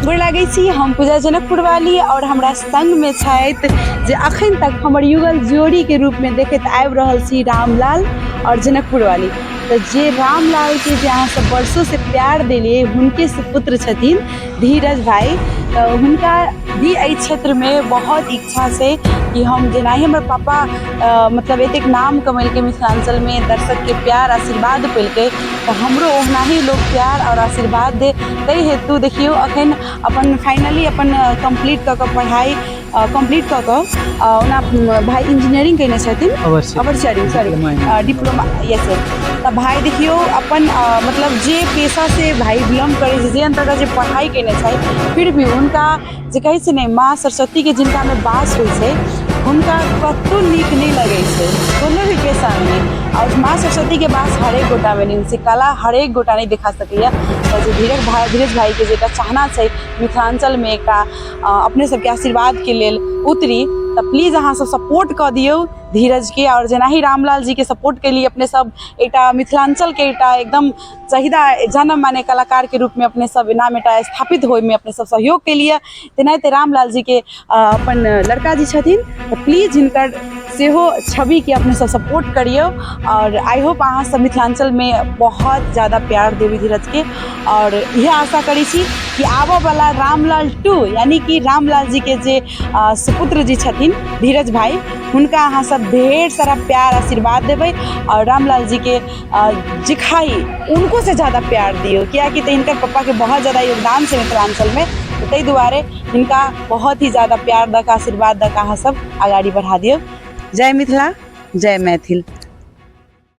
गोर लागै छी। हम पूजा जनकपुर वाली और हमरा संग में छथि जे अखन तक हमर युगल जोड़ी के रूप में देखैत आबि रहल छी, रामलाल और जनकपुर वाली। तऽ जे रामलाल के जे अहाँ सब वर्षों से प्यार देलियै, हुनके सुपुत्र छथिन धीरज भाई। तऽ हुनका भी एहि क्षेत्र में बहुत इच्छा छै कि हम जेनाही हमर पापा मतलब एतेक नाम कमेलकै मिथिलाञ्चल में, दर्शक के प्यार आशीर्वाद पेलकै, तऽ हमरो ओनाही लोक प्यार आओर आशीर्वाद दे। ताहि हेतु देखियौ, अखन अपन फाइनली अपन कम्प्लीट कऽ कऽ, पढ़ाइ कम्प्लीट कऽ कऽ, ओना भाइ इंजीनियरिंग कयने छथिन। अवश्य। अवश्य, सॉरी, डिप्लोमा, यस यस। तऽ भाइ देखियौ, अपन मतलब जे पेशासँ भाइ बिलोंग करै छै, जे अन्तर्गत जे पढ़ाइ कयने छै, फिर भी हुनका जे कहै छै ने, माँ सरस्वतीके जिनकामे वास होइ छै, हुनका कतहु नीक नहि लगै छै कोनो भी पेशामे। आओर माँ सरस्वतीके वास हरेक गोटामे नहि होइ छै, कला हरेक गोटा नहि देखा सकैए। तऽ जे धीरज भाइ, धीरज भाइके जे एकटा चाहना छै मिथिलाञ्चलमे एकटा अपने सबके आशीर्वादके लेल उतरी, तऽ प्लीज अहाँ सब सपोर्ट कऽ दियौ धीरजके। आओर जेनाही रामलाल जीके सपोर्ट केलियै अपने सब, एकटा मिथिलाञ्चलके एकटा एकदम चाहिदा जनम माने कलाकारके रूपमे अपने सब नाम एकटा स्थापित होइमे अपने सब सहयोग केलियै, तेनाहिते रामलाल जीके अपन लड़का जी छथिन, तऽ प्लीज हिनकर सेहो छविके अपने सब सपोर्ट करियौ। आओर I hope अहाँ सब मिथिलाञ्चलमे बहुत ज्यादा प्यार देबै धीरजके। आओर इएह आशा करै छी कि आबऽवला रामलाल 2, यानि कि रामलाल जीके जे सुपुत्र जी छथिन धीरज भाई, हुनका अहाँ सब ढेर सारा प्यार आशीर्वाद देबै आओर रामलाल जीके जिखाई उनको से ज़्यादा प्यार दियौ, कियाकि तऽ हिनकर पप्पाके बहुत ज़्यादा योगदान छै मिथिलाञ्चलमे। तऽ ताहि दुआरे हिनका बहुत ही ज़्यादा प्यार दऽ कऽ, आशीर्वाद दऽ कऽ अहाँ सब अगाडि बढ़ा दियौ। जय मिथिला, जय मैथिल।